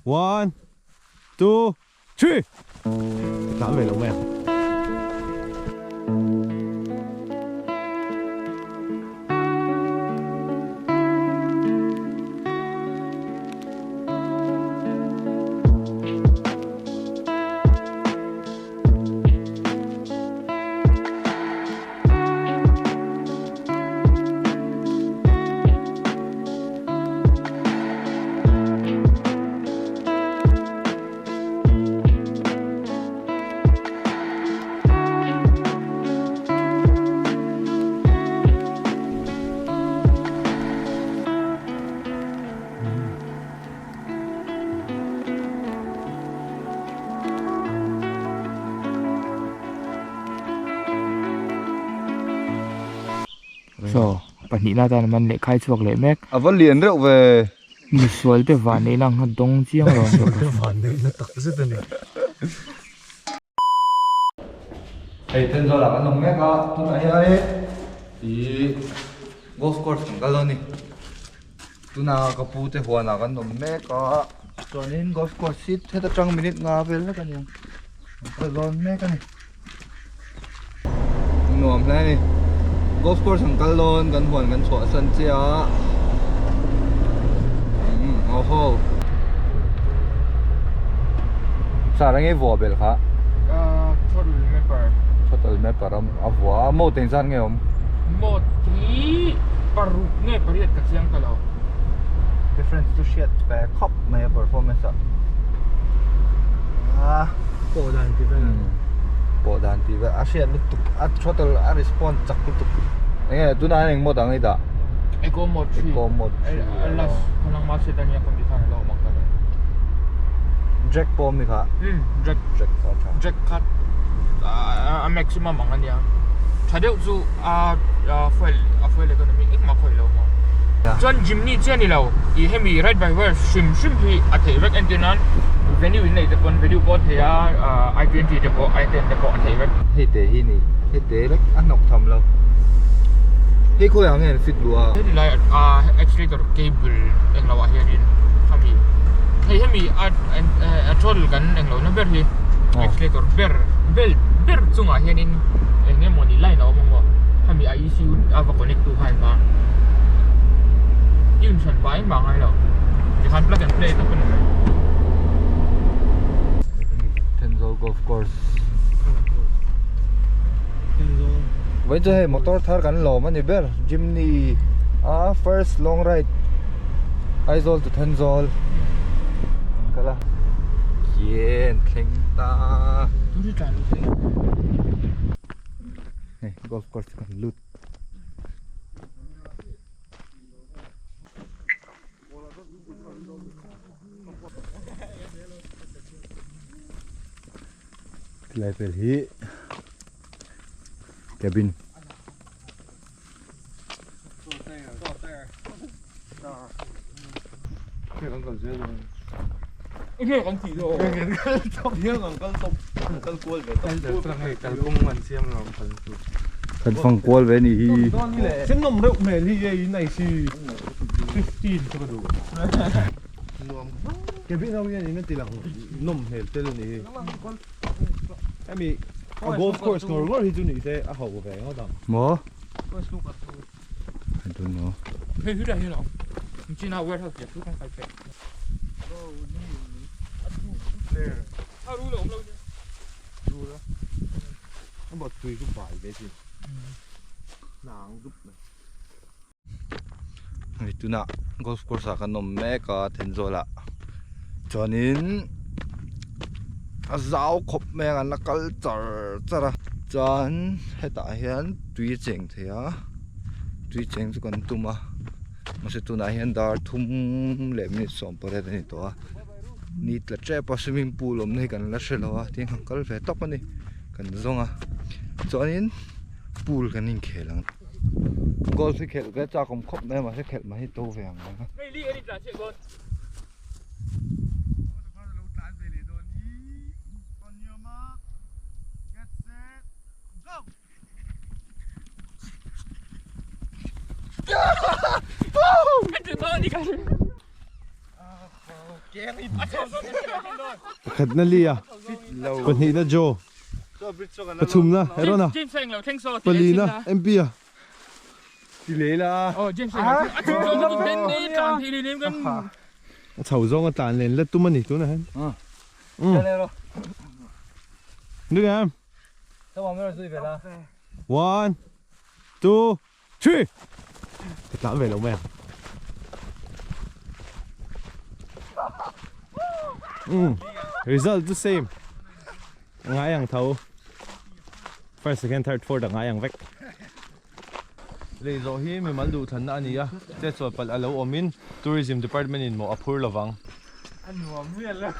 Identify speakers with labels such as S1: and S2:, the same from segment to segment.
S1: One, two, three! Tlan ve lo mai ang.
S2: Saw pahnihna atan man leh khai chhuak leh mek.
S3: A va lian reuh ve.
S2: Misual te vanneihna ang kha dawng chiang lo.
S1: Misual te vanneihna tak zet a ni.
S3: Hei Thenzawl ah kan awm mek a, tunah hian ih golf course kan kal dawn a ni. Tuna ka pu te huan ah kan awm mek a, chuanin golf course hi heta tang minute nga vel vek a ni ang, kan kal dawn mek a ni. Nuam hle a ni, golf course kan kal dawn kan huan kan chhuah san chiah a, umm aw ho. Sir enge i vuah belh kha?
S2: Throttle mapper.
S3: Throttle mapper a vuah a, mode engzat nge awm?
S2: Mode hi paruk nge pariat ka chiang ta lo.
S3: Difference chu hriat ve khawp mai a performance ah. Ah.
S1: Pawh dan tih vel.
S3: Pawh dan tih vel a hriat lutuk a throttle a response chak lutuk. Enge tunah hian eng mode ang i dah?
S2: Eco mode 3.
S3: Eco mode 3.
S2: A last khawnang ma set ania kawm ti khan a lo awm ang ka lo.
S3: Jack pawh mi kha.
S2: Um jack.
S3: Jack kha tha.
S2: Jack kha a maximum ang ania. Tha deuh chu a fuel a fuel economy engmah khawih lo maw. Chuan Jimny chiah a ni lo ih hemi ride by wire hrim hrim hi a theih vek entir nan venue in nei te pawn venue pawh a thei a i twenty te pawh i ten te pawh a thei vek.
S3: Hei te hi ni hei te vek a hnawk tham lo. Hei khawiah nge an fit luh a?
S2: Heti lai a accelerator cable englo ah hianin khami hei hemi a a throttle kan englo na ber hi accelerator ber belt ber chungah hianin eng nge mawni line a awm ang aw khami a ECU a va connect tu khan kha tune hran pa engmah a ngai lo tikhan plug and play tawp a ni mai.
S3: Thenzawl golf course Vawiin chu hei motor thar kan lawm a ni ber Jimny a first long ride Aizawl to Thenzawl kan kal a Yen thleng ta Hei golf course chu kan lut. Tilai vel hi cabin. Kan fang kual ve ni hi.
S1: Sen nawm reuh hmel hi e in ai si 15 chu ka duh. Cabin ho hian in a ti lang nawm hmel tel a ni hi. Hemi a golf course ngawr ngawr hi chu ni se a ho ve ngawt ang.
S3: Maw? I don't know.
S2: Hei hi dah hi lo. China warehouse te chu kan kal phei.
S3: Hei tunah golf course ah kan awm mek a Thenzawl ah chuanin a zau khawp mai a kan la kal char char a chuan hetah hian tui a cheng thei a tui cheng chu kan tum a mahse tunah hian dar thum leh minute 18 a ni tawh a ni tla tep a swimming pool awmna hi kan la hre lo a tin kan kal ve tawp a ni kan zawng a chuanin pool kan inkhel ang golf hi khelh ve chak awm khawp mai a mahse khelh mai hi to ve ang reng a.
S1: Pakhatna Lee-a, pahnihna Joe, pathumna Aaron-a, palina MP-a. A chho zawng a tlan len la tum a ni tunah hian. Nui em? One, two, three. Ka tlan ve lo mai ang. Result chu same. Ngai ang tho. First, second, third, fourth a ngai ang vek. Lei zawh hi mimal duhthlanna a ni a, chetsual palh a lo awmin Tourism Department in mawh a phur lovang.
S2: A nuam vel a.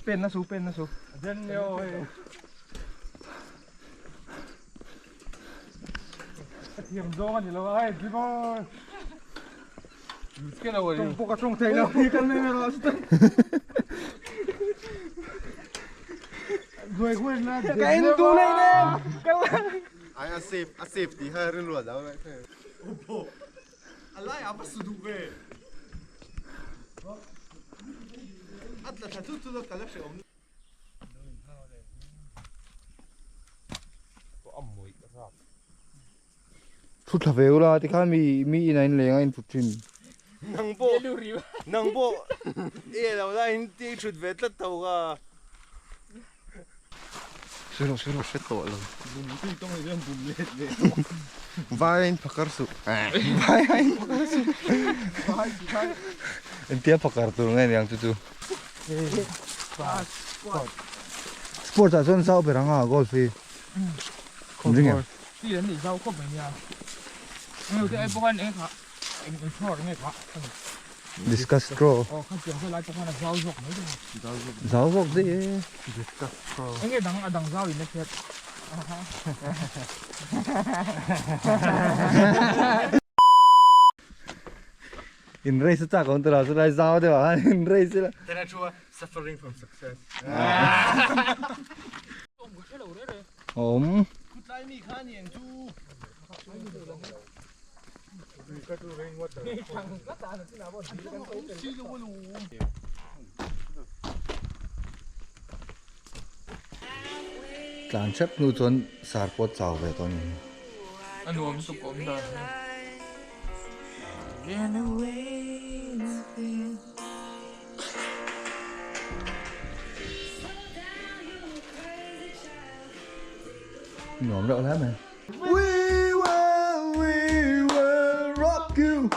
S3: Pen na su pen na su.
S2: Thiam zawng a ni lo a hei Bimol.
S3: Tawng pawh ka tawng thei lo hi kan meng erawh chu ka en duh leh nem
S1: Ai a safe a safe tih kha rilru a dang daih thei. A lai ah va su duh ve. A tla thla thut thut a ka la hrehawm.
S3: Thu thla ve ula tikhan mi mi in a inleng a input thin.
S1: Nang pawh nang pawh e lo la in ti thut ve tlat tho ka.
S3: Swi rawh swi rawh hre tawh lo.
S1: Bum tui tawng hi chuan bum let ve.
S3: Vai a in phakar suh. Vai a in phakar suh. Engtia phakar tur nge niang chu chu. Sports ah chuan zau ber ang a golf hi. Ring em?
S2: Ti an nih zau khawp mai nia. Eng te ai pawh khan eng kha eng eng throw nge kha.
S3: Discus throw.
S2: Aw kha tiang lai pawh khan a zau zawk mai thei.
S3: Zau zawk daih e.
S1: Discus throw.
S2: Eng nge dang a dang zau in a hriat.
S3: In race a chak awm tur ah chulai zau deuh ah khan in race ila.
S2: Then a thu a suffering from success.
S3: Awm. Tlan hrep hnu chuan sar pawh chau ve tawh a ni.
S2: A nuam chu ka awm dan hi.
S3: Nuam reuh hle mai. We will, we will rock you.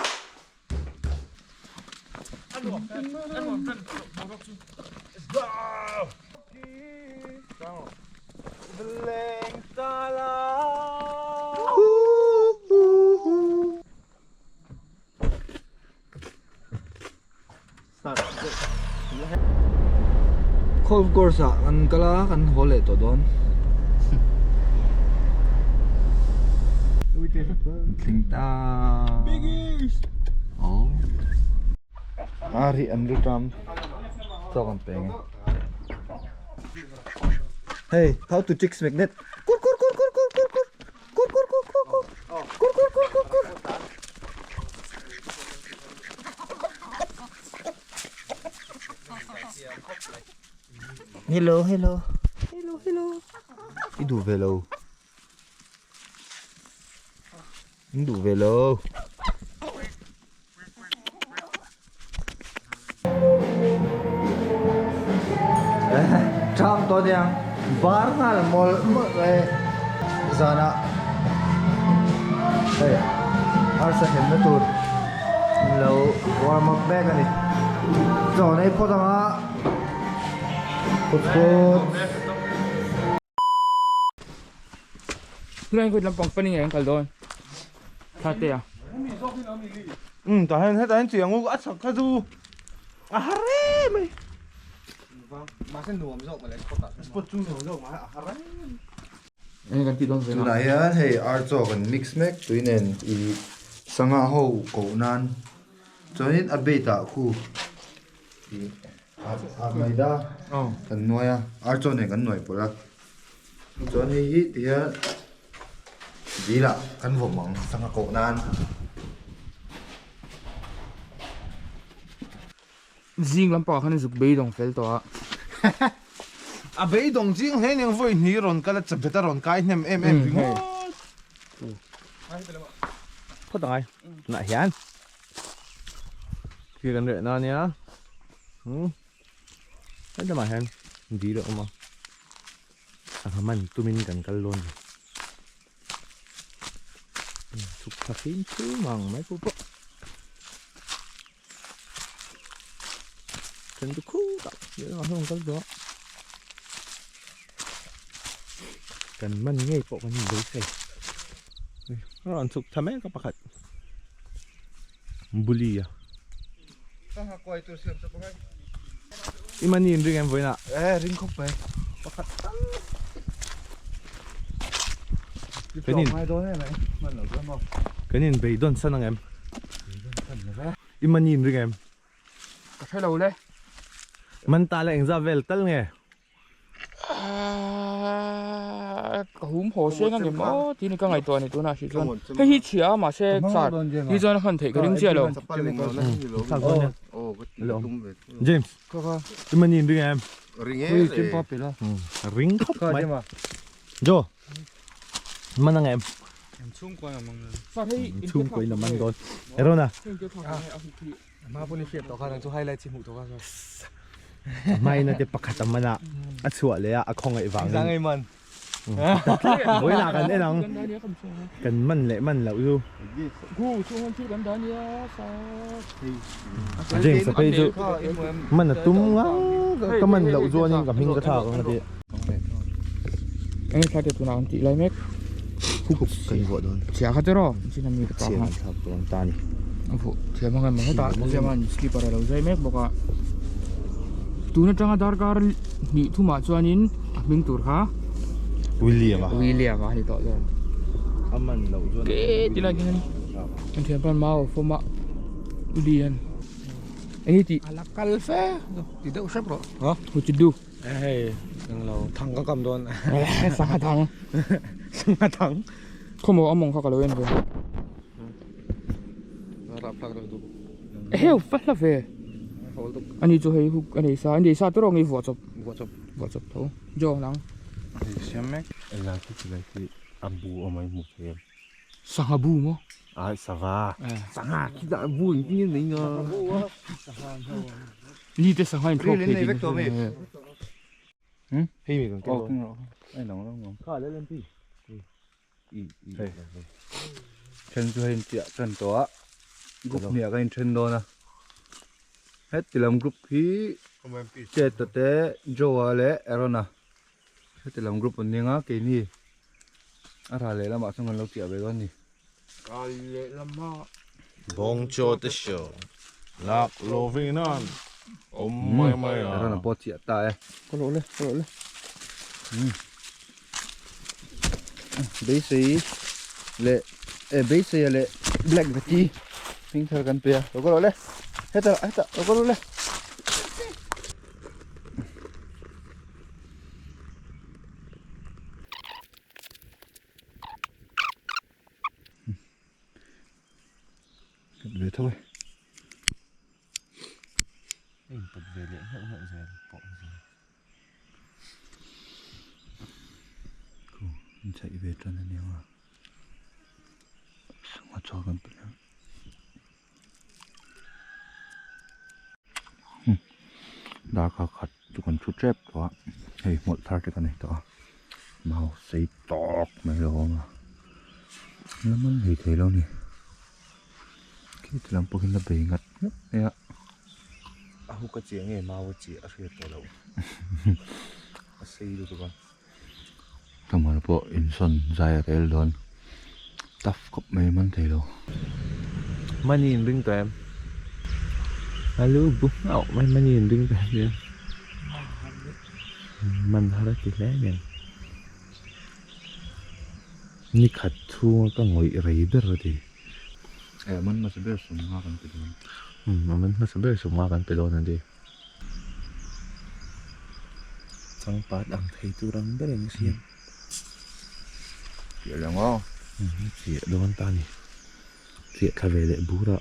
S3: Golf course ah kan kal a kan haw leh tawh dawn thleng ta aw a ri an ri ṭam chawk an peng e hey how to chicks magnet kur kur kur kur kur kur kur Kur kur kur kur kur. Kur kur kur kur kur. Hello hello. Hello hello. I duh ve lo. In duh ve lo. Ṭhang tawh aniang bar nghal mawlh mawlh mai zanah hei arsa hemna tur an lo warm up mek a ni chaw nei phawt ang a phawt phawt.
S2: Tunah hian kawt lampang panin an kal dawn. Thla te a.
S1: Um tah hian hetah hian chiang u a chhak kha chu a har em mai.
S3: Mahse nuam zawk mawle spot ah.
S1: Spot chu nuam zawk mahse a har em.
S2: Eng kan tih dawn ve
S3: Tunah hian hei ar chaw kan mix mek tui nen i sangha ho koh nan chuanin a bait ah khu i a maida kan nuai a ar chaw nen kan nuai pawlh a chuan hei hi tihian Dil ah kan vawm ang sangha koh nan.
S2: Zing lampangah khan zuk beidawng fel tawh a.
S1: A beidawng zing hle aniang vawi hnih rawn kal a chabet a rawn kai hnem em em ringawt. Phawt angai tunah hian khi kan reh na ania hetlaiah hian dil a awm a sangha man tumin kan kal dawn a ni chhuk thla fim fim ang mai pawh pawh. Then chu khutah lehlamah sawn an kal tawh a kan man ngei pawh kan inbeisei a rawn chhuk tha mek a pakhat bully a i mani in ring em vawiinah
S3: e ring khawp mai pakhat tal
S1: kan in beidawn san ang em I money in ring em?
S2: Ka hre lo le.
S1: Man ta la engzah vel tal nge?
S2: Ka hum haw seng a ngem aw tih ni ka ngaihtuah a ni tunah hrih chuan hei hi chhia a mahse char hi chuan a hman theih ka ring chiah lo.
S1: James i money in ring em?
S3: Ring e.
S1: Ring khawp mai. Jo. Man ang em? Chhungkua in a man dawn. Erona. Hmaina te pakhat a man a, a chhuah leh a, a khawngaih vangin. Vawiinah kan en ang. Kan man leh man loh chu. James a phei chu man a tum ngang ka man loh chuanin ka hming ka thlak ang a ti.
S2: Enge thla te tunah an tih lai mek
S1: huk kan vuah dawn
S2: chhia kha tiraw chin ami ka pa
S1: chhia kan thlak dawn ta ni
S2: a vuah thiam ang em hetah chuan slipper a lo zai mek bawk a tun atanga darkar hnih thumah chuanin a hming tur kha
S1: William a
S2: William a ni tawh dawn
S1: a man loh chuan
S2: ke tilai hian an thianpa mau fawm a lian enge tih
S4: a la kal fe ti deuh hrep rawh
S2: what you do
S4: Hei englo thang ka kam dawn.
S2: Sangha thang.
S4: Sangha thang.
S2: Khawmaw a mawng kha ka lo en ve.
S4: Rap thlak deuh duh.
S2: Eheu fa hla ve. Ani chu hei huk a nei sa, a nei sa tawrh nge vuah chawp.
S4: Vuah chawp.
S2: Vuah chawp tho. Jo nang.
S4: Hei siam mek.
S1: Ela khi chu lai khi a bu awm a i hmuh thei em?
S2: Sangha bu maw?
S1: Ai sava. Sangha khi dah bu engtin nge nei nga.
S2: Ni te sangha in thlawk thei tih ka hria.
S1: Hei mi kan ken dawn.
S3: Ai nang rang nang.
S1: Kha le lempi. I i.
S3: Hei. Then chu hei in chiah tan tawh a. Group hniah ka in then dawn a. Heti lam group hi Chet-a te Joe-a leh Aaron-a. Heti lam group an ning a keini a ral leh lamah chuan kan lo chiah ve dawn a ni.
S2: Ral leh lamah.
S1: Bawng chaw te show lak lovin an awm mai mai a.
S3: Aaron a pawh chiah ta e.
S2: Ka lawh le, ka lawh le.
S3: Beisei leh eh beisei a leh black veti hming thar kan pe a lo ka lawh le hetah hetah lo ka lawh le. Ve tho e.
S1: A input ve leh ngheuh ngheuh zel pawh a ni.
S3: Khu in chhaih ve tan a niang a. Sangha chaw kan pe leh. Darkar khat chu kan thu tep tawh a hei hmawlh thar te ka nei tawh a mau sei tawk mai lo awm a la man hlei thei lo a ni khi ti lam pawh khi la bei ngat ngat mai a.
S1: A huk a chiah nge mau a chiah a hriat tawh loh a sei lutuk a.
S3: Tlangval pawh insawn zai a rel dawn tough khawp mai man thei lo.
S1: Money in ring tawh em? A lu bu nghauh mai money in ring tawh em nia. Man har a ti hle aniang. Ni khat chhunga ka ngawih rei ber a ti.
S3: Eh man hmasa ber sawmnga kan pe dawn.
S1: Umm a man hmasa ber sawmnga kan pe dawn a ti. Changpat ang thei tur ang ber in siam.
S3: Chiah lang aw.
S1: Chiah dawn ta ni. Chiah thla ve leh bur a.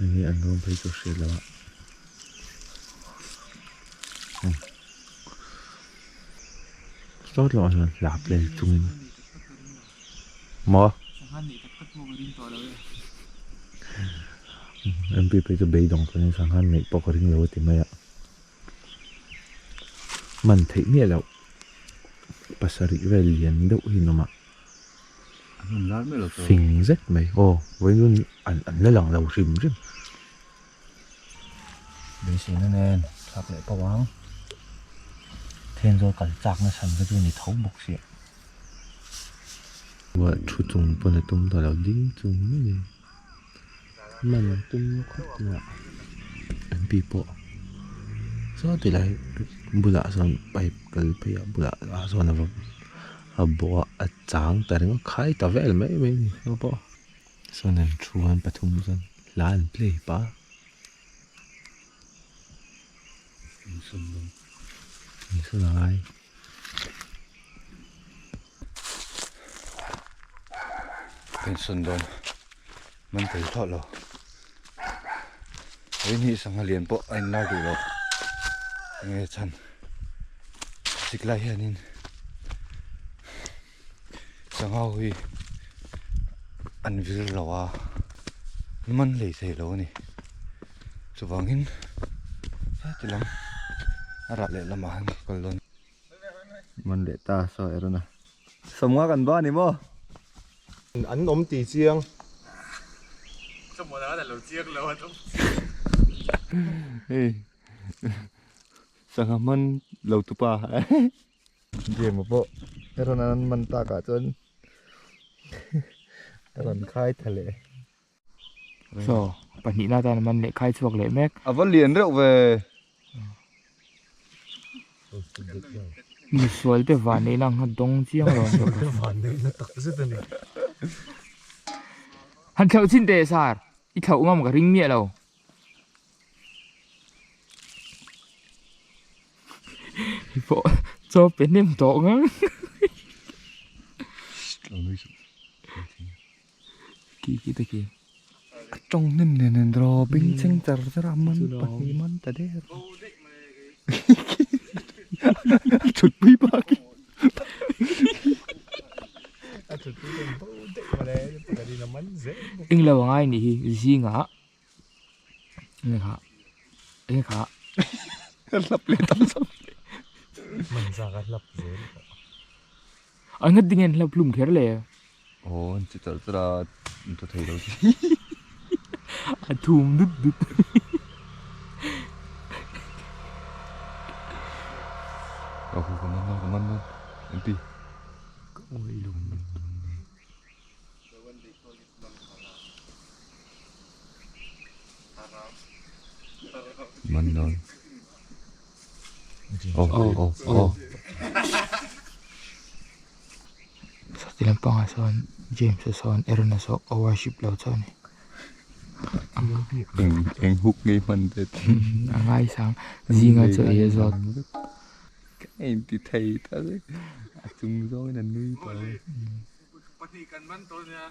S1: Hei hi an rawng phei chu hriat loh a. Sawt loh ah hian hla play chungin maw MP phei chu beidawng chuanin sangha neih pawh ka ring lo a ti mai a. Man theih miah loh pasarih vel lian deuh hi an awm a. Fing zet mai aw vawiin an an la lang lo hrim hrim. Beiseina nen thlak leh pawh ang. Thenzawl kal chak na chhan kha chu ni tho bawk sia. Ruah thu chung pawn a tum tawh lo ding chung mai a ni. Man an tum khawp mai a an pi pawh saw ti lai bulah sawn pipe kal phei a bulah ah sawn a va a bawh a a chang ta ringawt khai ta vel mai mai a ni heng pawh sawn an thu an pathum chuan hla an play pah a. Insawn a ngai.
S3: Insawn dawn man thei thlawt lo hei ni sangha lian pawh a inlar duh lo enge chhan sik lai hianin sangha ho hi an vir lo a man lei thei lo a ni chuvangin heti lam a rah leh lamah hian ka kal dawn.
S1: Man leh ta saw Aaron a. Sawmnga kan ba ni maw? An awm ti chiang.
S3: Hei sangha man lo tupa
S1: Game pawh Aaron an man takah chuan a rawn khai tha leh.
S2: Saw pahnihna atan a man leh khai chhuak leh mek.
S3: A va lian reuh ve.
S2: Misual te vanneihna ang kha dawng chiang lo an
S1: Misual te vanneihna tak zet a ni.
S2: Han thlauh chin teh sar, i thlauh ngam ka ring miah lo. Hei pawh chaw pe hnem tawh ngang. Ki ki te ki.
S3: A tawng hnem nen nen draw beng cheng char char a man pahnih man ta der. A thut pui bak i.
S1: A thut pui ten bo daih mawle pakhat in a man zel bawk.
S2: Englo a ngai nih hi zingah enge kha enge kha.
S3: A hlap leh tam sam.
S1: Man zak a hlap zel.
S2: A ngat ding hian hlap hlum kher le.
S3: Aw an che char char a an thaw thei lo chi.
S2: A thum dut dut.
S3: Aw ka man dawn ka man dawn MP.
S2: Ka awih lo ni.
S3: Man dawn. Aw aw aw.
S2: Sati lampangah sawn James-a sawn Aaron-a saw a worship lo chauh a ni.
S3: Eng eng hook ngei hman te.
S2: A ngaisang zinga chaw ei a zawt.
S3: Ka inti thei ta zek a chung zawngin a nui tawh.
S1: Pahnih kan man tawh nia.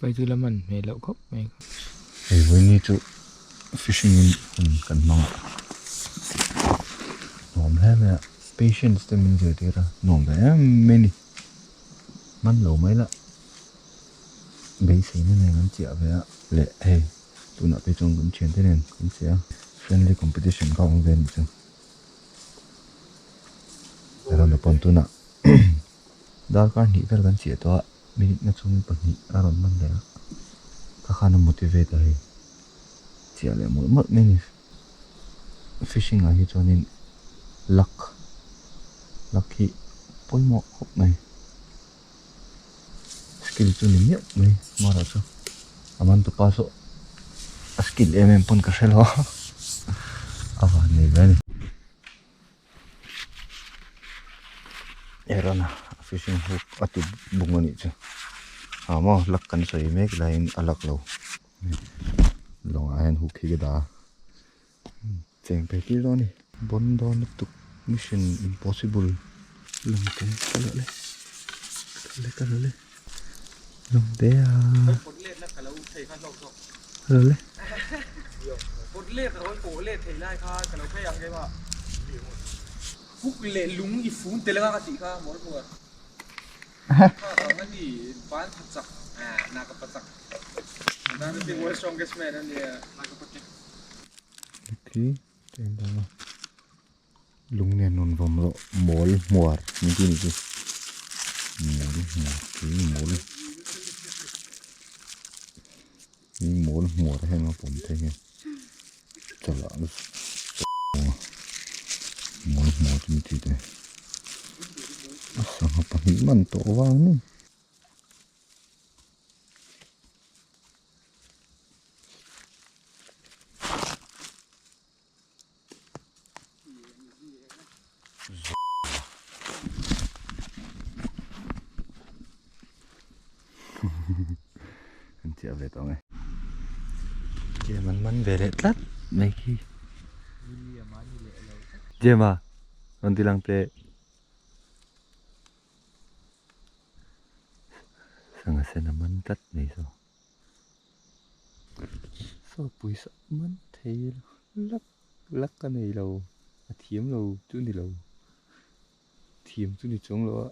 S2: Pai chu la man hmel loh khawp mai.
S3: Hei vawiin chu fishing in hun kan hmang a, nuam hle mai a, patience te min zirtir a, nuam ve em mai a ni, man lo mai la, beiseina nen kan chiah ve a, leh hei tunah phei chuan kan thiante nen kan chiah a, friendly competition kha a awm ve a nih chu. Rawn pawn tunah darkar hnih vel kan chiah tawh a minute na chhungin pahnih a rawn man leh a ka khan a motivate a hei chiah leh mawlh mawlh mai a ni fishing ah hi chuanin luck luck hi pawimawh khawp mai skill chu ni miah mai mara chu a man tupa saw a skill em em pawn ka hre lo a van nei ve a ni. Erana fishing hook a ti bung a nih chu ah maw lak kan sawi mek laiin a lak lo lawngah hian hook hi ka dah a cheng phei tir dawn a ni bawn dawn lutuk mission impossible lang te ka la le ka la le ka la le.
S1: Lungte a. Lo le. Khi lung nen rawn vawm rawh mawl hmuar min tih a nih chu mawl hmuar khi mawl hi mawl hmuar heng a pawm phei hian chawlh ah mawl hmuar chu min tih te a sangha pahnih man tawh vang ni. Kan chiah ve tawh ang e. Jem an man ve leh tlat mai khi. Jem a rawn ti lang teh. Sangha sen a man tlat mai saw. Saw pawisa man thei lak lak a nei lo a thiam lo chu ni lo thiam chu ni chuang lo a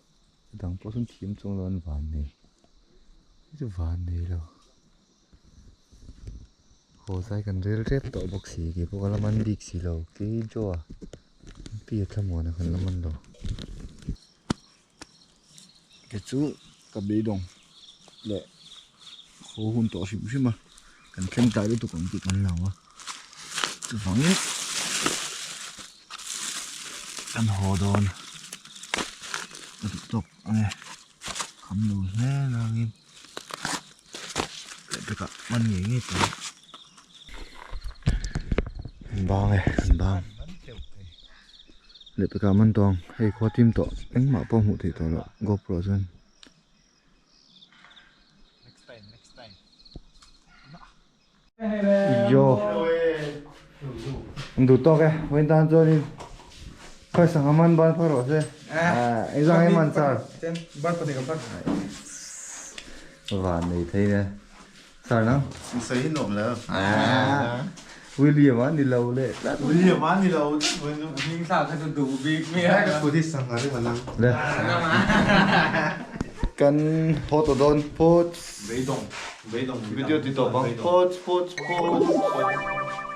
S1: a dang pawh sawn thiam chuang lo an van nei hei chu van nei lo haw zai kan rel rep tawh bawk si kei pawh ka la man bik si lo kei Joe-a pi a thlamuan a kan la man lo.
S3: Kei chu ka beidawng leh haw hun tawh hrim hrim a kan thleng tlai lutuk ang tih kan hlau a chuvangin kan haw dawn ka duh tawk ang e kham lo hle nangin leh pekah hman ngei ngei tur an bang e an bang. Lehpekah man tawng hei khua tim tawh engmah pawh hmuh theih tawh loh GoPro chuan. Yo an duh tawk e vawiin tan chuanin khawi sangha man ban phawt rawh se engzah nge man char van nei thei nia. Sir nang?
S5: Sawi hi nuam lo.
S3: William a ni lo leh tlat.
S5: William a ni lo tlat.
S2: Hming thlak kha chu duh bik mi a.
S5: Ka kut hi sangha rim a lang.
S3: Le. Kan haw tawh dawn phawt.
S1: Beidawng. Beidawng.
S3: Video ti tawp ang. Phawt phawt phawt.